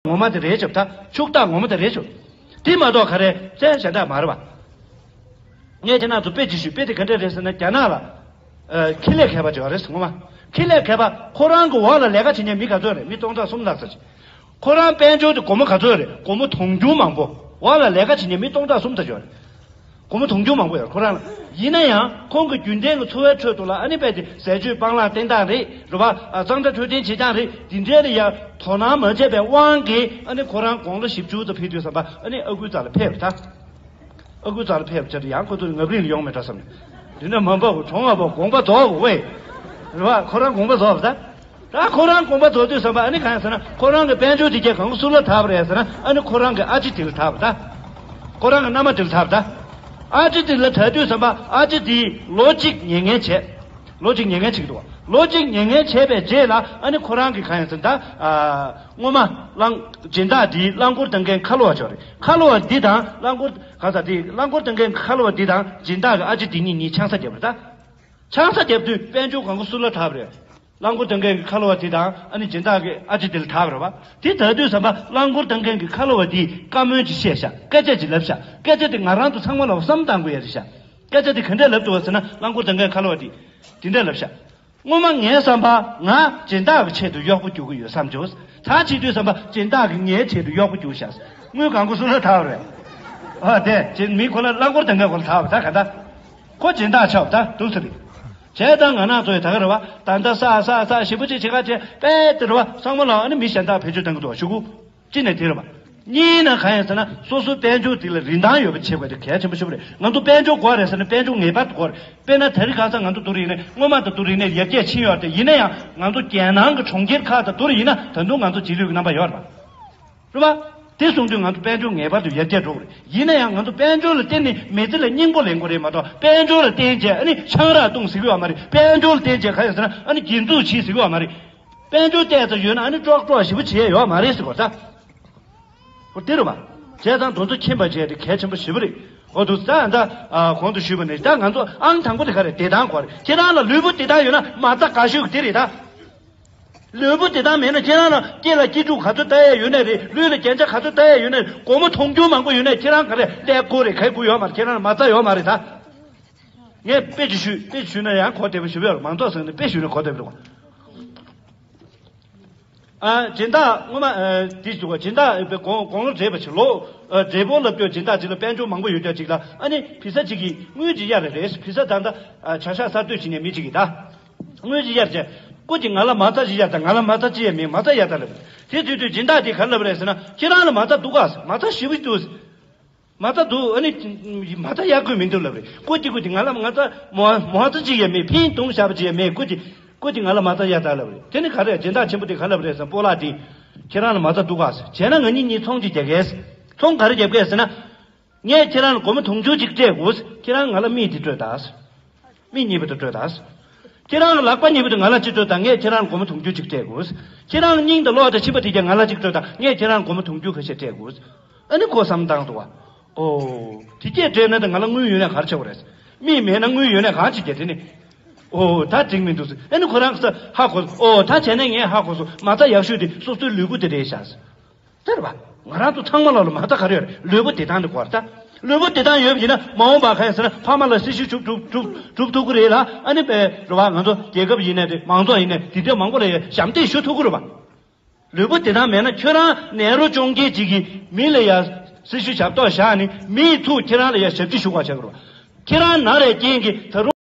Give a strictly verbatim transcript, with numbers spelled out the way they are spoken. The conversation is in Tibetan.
ངོ་མ་དེ་རེད་ཆོག་ད། ཕྱུག་བདག་ངོ་མ་དེ་རེད་ཆོག་དེ་མ་གཏོགས་ག་རེ་བཙན་ཞེ་དྲག་མ་རེད་བ། ངས་ཁྱེད་རང་ཚོ་དཔེ་ཅིག་ཞུས། དཔེ་དེ་ག་འདྲ་རེད་ཟེར་ན། རྒྱ་ནག་ལ་ཨ་ཁེ་ལས་མཁས་པ་ཅིག་ཡོད་རེད་ངོ་མ། ཁེ་ལས་མཁས་པ་ཁོ་རང་གི་འོག་ལ་ལས་ཀ་བྱེད་མཁན་མི་ག་ཚོད་རེད། མི་སྟོང་ཕྲག་གསུམ་ལྷག་ཙམ་ཅིག་ཁོ་རང་དཔལ་འབྱོར་དེ་སྒོར་མོ་ག་ཚོད་རེད། སྒོར་མོ་དུང་ཕྱུར་མང་པོ། འོག་ལ་ལས་ཀ་བྱེད་མཁན་མི་སྟོང་ཕྲག་གསུམ་ཙམ་ཅིག་ཡོད་རེད། སྒོར་མོ་དུང་ཕྱུར་མང་པོ་ཡོད་ཁོ་རང་ལ། ཡིན་ན་ཡང་ཁོང་གི་རྒྱུན་ལྡན་གྱི་འཚོ་བའི་ཁྲོད་དུ་ལ་ཨ་ནི་དཔེ་དེ་ཟས་བཅུད་སྤང་བླང་བསྟེན་སྟངས་རེད། རེད་བ། ཨ་གཙང་སྦྲ་འཕྲོད་བསྟེན་བྱེད་སྟངས་རེད། འདི་འདྲའི་ལ་ཡ་དོ་སྣང་མ་བྱས་པའི་དབང་གིས་ཨ་ནི་ཁོ་རང་དགུང་ལོ་བཞི་བཅུ་ཙམ་ཕེབས་དུས་ཙམ་པ་ཨ་ནི་ཨ་ཁུའི་རྩ་ལ་ཕེབས་པ་ད། ཨ་ཁུའི་རྩ་ལ་ཕེབས་པ་ཆེད་དུ་ཡང་ཁོ་ཚོ་ནི་ངབ་རིང་ལ་ཡོང་མེད་འགྲོ་བསམ་ནས། འདི་ནས་མ་འབབ་གོ་གྲོང་བ་འབབ་དགོངས་པ་རྫོགས་གོ་ཝེ། རེད་བ། ཁོ་རང་དགོངས་པ་རྫོགས་པ་ད། ད་ཁོ་རང་དགོངས་པ་རྫོགས་དུས་ཙམ་པ་ཨ་ནི་གང་ཡིན་ཟེར་ན། ཁོ་རང་གི་དཔལ་འབྱོར་དེ་གྱད་གང་ག་སུ་ལ་ཐར་བ་རེད་ཟེར་ན། ཨ་ནི་ཁོ་རང་གི་ཨ་ཅེ་དེ་ལ་ཐར་བ་ད། ཁོ་རང་གི་མནའ་མ་དེ་ལ་ཐར་བ་ད། ཨ་ཅེ་དེ་ལ་ཐར་དུས་ཙམ་པ་ཨ་ཅེ་དེས་ལོ་གཅིག་ཉལ་ངལ་བྱས། ལོ་གཅིག་ཉལ་ངལ་བྱེད་ཀྱི་འདུག་ལོ་གཅིག་ཉལ་ངལ་བྱས་པའི་རྗེས་ལ་ཨ་ནི་ཁོ་རང་གི་གང་ཡིན་ཟེར་ན། ད་ཨ་སྔོན་མ་རླངས་སྦྱིན་བདག་དེས་རླངས་འཁོར་གཏོང་མཁན་ཁ་ལོ་བ་ཅིག་ཡོད་རེད། ཁ་ལོ་བ་འདི་དང་རླངས་འཁོར་གང་ཟེར་དེ་རླངས་འཁོར་གཏོང་མཁན་ཁ་ལོ་བ་འདི་དང་སྦྱིན་བདག་གི་ཨ་ཅེ་དེ་གཉིས་གཉིས་ཆང་ས་བརྒྱབ་པ་རེད་ད། ཆང་ས་བརྒྱབ་དུས་དཔལ་འབྱོར་གང་ག་སུ་ལ་ཐར་བ་རེད། རླངས་འཁོར་གཏོང་མཁན་གྱི་ཁ་ལོ་བ་དེ་དང་ཨ་ནི་སྦྱིན་བདག་གི་ཨ་ཅེ་དེ་ལ་ཐར་བ་རེད་བ། དེ་ཐར་དུས་ཙམ་པ་རླངས་འཁོར་གཏོང་མཁན་གྱི་ཁ་ལོ་བ་དེས་བཀའ་མོལ་ཅིག་བཤད་ཤག་སྐད་ཆ་ཅིག་ལབ་ཤག་སྐད་ཆ་དེ་ང་རང་ཚོ་ཚང་མ་ལ་བསམ་བཏང་དགོས་ཡ་རེད་ཤག་སྐད་ཆ་དེ་ག་འདྲས་ལབ་འདུག་བ་ཟེར་ན། རླངས་འཁོར་གཏོང་མཁན་ཁ་ལོ་བ་དེས་དེ་འདྲས་ལབ་ཤག་སྔོན་མ་ངའི་བསམ་པ་ང་སྦྱིན་བདག་གི་ཆེད་དུ་གཡོག་པོ་རྒྱུག་གི་ཡོད་བསམ་བྱུང་། ད་བྱེད་དུས་ཙམ་པ་སྦྱིན་བདག་གིས་ངའི་ཆེད་དུ་གཡོག་པོ་རྒྱུག་ཤག་དངུལ་གང་ག་སུ་ལ་ཐར་བ་རེད། ཨ་དེ་ཅི་མི་ཁོ་ལ་རླངས་འཁོར་གཏོང་མཁན་ཁོ་ལ་ཐར་བ་ད་ག་ད། ཁོ་སྦྱིན་བདག་ཆགས་པ་ད་འདུག་ས་རེད། བྱས་ཙང་ང་རང་ཚོ་ཡི་ད་ག་རེད་བ། ད་ལྟ་ས་ས་ས་ཞེ་པོ་ཅིག་བྱེད་ག་བྱས་པས་དེ་རེད་བ། ཚང་མ་ལ་ཨ་ནི་མི་གཞན་དག་བེད་སྤྱོད་གཏོང་གི་འདུག་བ་ཞུ་གུ། གཅིག་ནས་དེ་རེད་བ། གཉིས་ནས་གང་ཡིན་ཟེར་ན་སོ་སོའི་དཔལ་འབྱོར་དེ་ལ་རིན་ཐང་ཡོད་པ་བྱེད་དགོས་དེ་གལ་ཆེན་པོ་ཞེ་པོ་རེད། ང་ཚོ་དཔལ་འབྱོར་དགོས་རེད་ཟེར་ན་དཔལ་འབྱོར་ངེས་པར་དུ་དགོས་རེད། དཔེར་ན་དེ་རིང་ཁ་སང་ང་ཚོ་དུ་རིང་ནས་སྔོན་མ་དང་དུ་རིང་ནས་ཡར་རྒྱས་ཕྱིན་ཡོད་རེད་དེ། ཡིན་ན་ཡང་ང་ཚོ་རྒྱལ་ནང་གི་གྲོང་ཁྱེར་ཁག་དང་དུ་རིང་ཡིན་ན་ད་དུང་ང་ཚོ་རྗེས་ལུས་ཀྱི་རྣམ་པ་ཡོད་རེད་བ། རེད་བ། དེ་སོང་དུས་ང་ཚོ་དཔལ་འབྱོར་ངེས་པར་དུ་ཡར་རྒྱས་འགྲོ་གི་རེད། ཡིན་ན་ཡང་ང་ཚོ་དཔལ་འབྱོར་ལ་བརྟེན་ནས་མི་ཚེ་ལ་སྙིང་པོ་ལེན་དགོས་རེད་མ་གཏོགས། དཔལ་འབྱོར་ལ་བརྟེན་བྱས་ཨ་ནི་ཆང་རག་བཏུང་ཟེར་གི་ཡོད་མ་རེད། དཔལ་འབྱོར་ལ་བརྟེན་བྱས་ག་རེ་ཟེར་ན་ཨ་ནི་རྒྱན་འཛུགས་བྱེད་ཟེར་གི་ཡོད་མ་རེད། དཔལ་འབྱོར་བལྟས་ཙམ་ཡོད་ན་ཨ་ནི་ཀྲོག་ཀྲོག་ཞེ་པོ་བྱས་ཡོད་མ་རེད་ཟེར་གོ་ད། འོ་དེ་རེད་བ། བྱས་ཙང་དེ་ཚོ་མཁྱེན་པ་བྱས་དེ་གལ་ཆེན་པོ་ཞེ་པོ་རེད། འོ་འདུག་ད་ད་ཨ་གོང་དུ་ཞུས་པ་ནས་ད་ང་ཚོ་ཨང་དང་པོ་དེ་ག་རེད། བདེ་ཐང་དགོས་རེད། ཁྱེད་རང་ལ་ལུས་པོ་བདེ་ཐང་ཡོད་ན་མ་རྩ་དགའ་ཤོས་དེ་རེད་ད། ལུས་པོ་བདེ་ཐང་མེད་ན་ཁྱེད་རང་ལ་སྐེ་ལ་སྐེ་འབྲུ་ག་ཚོད་བཏགས་ཡས་ཡོད་ནའི་རེད། ལུས་ལ་རྒྱན་ཆ་ག་ཚོད་བཏགས་ཡས་ཡོད་ནའི་རེད། སྒོར་མོ་དུང་ཕྱུར་མང་པོ་ཡོད་ནའི་ཁྱེད་རང་ག་རེ་ལས་དགོས་རེད། ག་དགོས་ཡོད་མ་རེད། ཁྱེད་རང་ལ་མ་རྩ་ཡོད་མ་རེད་ད། ངས་དཔེ་ཅིག་ཞུས། དཔེ་ཞུས་ན་ཡང་གོ་བདེ་པོ་ཞུ་གི་ཡོད་རེད། མང་ཚོགས་ཟེར་ནས་དཔེ་ཞུས་ན་གོ་བདེ་པོ་རེད། ཨ་སྦྱིན་བདག་སྔོན་མ་ཨ་དེ་ཞུ་གོ། སྦྱིན་བདག་དགོང་དགུང་ལོ་བགྲེས་པ་ཅིག་ལོ་ཨ་བགྲེས་པོ་ལབ་རྒྱུ་སྦྱིན་བདག་ཅིག་ལ་དཔལ་འབྱོར་མང་པོ་ཡོད་རྒྱུ་ཅིག་ལ་ཨ་ནི་བི་ས་ཅིག་གིས་དངུལ་ཅིག་གཡར་རེད། བི་ས་ད་ལྟ་ཨ་བྱ་གཞག་གསར་གཏོད་བྱེད་མཁན་མི་ཅིག་གིས་ད། དངུལ་ཅིག་གཡར་བྱས། སྐུ་མཁྱེན་ང་ལ་མ་རྩ་ཅིག་གཡར་དང་། ང་ལ་མ་རྩ་ཅིག་ཡང་མེད། མ་རྩ་གཡར་དང་ལབ། དེ་དུས་དུས་སྦྱིན་བདག་དེ་ག་རེ་ལབ་རེད་ཟེར་ན། ཁྱེད་རང་ལ་མ་རྩ་འདུག་ག། མ་རྩ་ཞེ་པོ་འདུག། མ་རྩ་འདུག། ཨ་ནི་མ་རྩ་གཡར་དགོས་མི་འདུག་ལབ་རེད། སྐུ་མཁྱེན་སྐུ་མཁྱེན་ང་ལ་མ་རྩ་མ་མ་རྩ་ཅིག་ཡང་མེད། ཕིང་བརྡུངས་བཞག་པ་ཅིག་ཡང་མེད། སྐུ་མཁྱེན་སྐུ་མཁྱེན་ང་ལ་མ་རྩ་གཡར་དང་ལབ་རེད། དེ་ནི་ག་རེ་སྦྱིན་བདག་ཆེན་པོ་དེ་ག་ལབ་རེད་ཟེར་ན། སྤོ་ལགས་དེ་ཁྱེད་རང་ལ་མ་རྩ་འདུག་ག་ཟེར། བྱས་ན་ང་གཉིས་གཉིས་ཚོང་ཅིག་རྒྱག་གས། ཚོང་ག་རེ་རྒྱབ་གས་ཟེར་ན། ངས་ཁྱེད་རང་ལ་སྒོར་མོ་དུང་ཕྱུར་གཅིག་སྤྲད་དགོས། ཁྱེད་རང་ང་ལ་རྨིས་དེ་སྤྲོད་དང་། རྨིས་གཉིས་པ་དེ་སྤྲོད་དང་། ཁྱེད་རང་ལ་ལག་པ་གཉིས་པོ་དེ་ང་ལ་གཅིག་སྤྲོད་དང་། ངས་ཁྱེད་རང་ལ་སྒོར་མོ་དུང་ཕྱུར་གཅིག་སྤྲད་དགོས། ཁྱེད་རང་སྙིང་དང་གློ་དང་མཆིན་པ་དེ་གྱད་ང་ལ་གཅིག་སྤྲོད་དང་། ངས་ཁྱེད་རང་ལ་སྒོར་མོ་དུང་ཕྱུར་ཁ་ཤས་སྤྲད་དགོས། ཨ་ནི་ཁོ་བསམ་བཏང་འདུག་བ། ཨོ། དེ་གྱད་སྤྲད་ན་ད་ང་ལ་དངུལ་ཡོད་ན་ག་རེ་བྱེད་དགོས་རེད། རྨིས་མེད་ན་དངུལ་ཡོད་ན་གང་བྱེད་རྒྱུ་དེ་ནི། ཨོ་ད་འགྲིག་མི་འདུག་ཟེར། ཨ་ནི་ཁོ་རང་ཧ་གོ། ཨོ་ད་བྱས་ན་ངས་ཧ་གོ་སོང་། མ་རྩ་ཡག་ཤོས་དེ་སོ་སོའི་ལུས་པོ་དེ་རེད་ཤག་ཟེར། དེ་རེད་བ། ང་རང་ཚོ་ཚང་མ་ལ་ལ་མ་རྩ་ག་རེ་ཡོད་རེད། ལུས་པོ་བདེ་ཐང་དེ་དགོས་རེད་ད། ལུས་པོ་བདེ་ཐང་ཡོད་པ་ཡིན་ན་མ་འོངས་པ་ག་རེ་ཟེར་ན་ཕ་མ་ལ་སྲི་ཞུ་སྒྲུབ་སྒྲུབ་སྒྲུབ་སྒྲུབ་ཐུབ་ཀྱི་རེད་ལ། ཨ་ནི་པའི་རེད་བ། ང་ཚོ་རྒྱལ་ཁབ་ཡིན་ནའི་རེད། མང་ཚོགས་ཡིན་ནའི་དེ་འདྲ་མང་པོ་ལ་ཡ་ཞབས་འདེགས་ཞུ་ཐུབ་ཀྱི་རེད་བ། ལུས་པོ་བདེ་ཐང་མེད་ན་ཁྱོད་རང་ནད་རོ་གཅོང་རྒྱལ་ཅིག་གིས་མི་ལ་ཡ་སྲི་ཞུ་ཞབས་ཏོག་བཞག་ནི་མིས་ཚུར་ཁྱེད་རང་ལ་ཡ་ཞབས་ཕྱི་ཞུ་བ་བྱ་དགོས་རེད་བ། ཁྱེད་རང་ན་རེ་རྐྱེན་གྱིས་ད་རུང་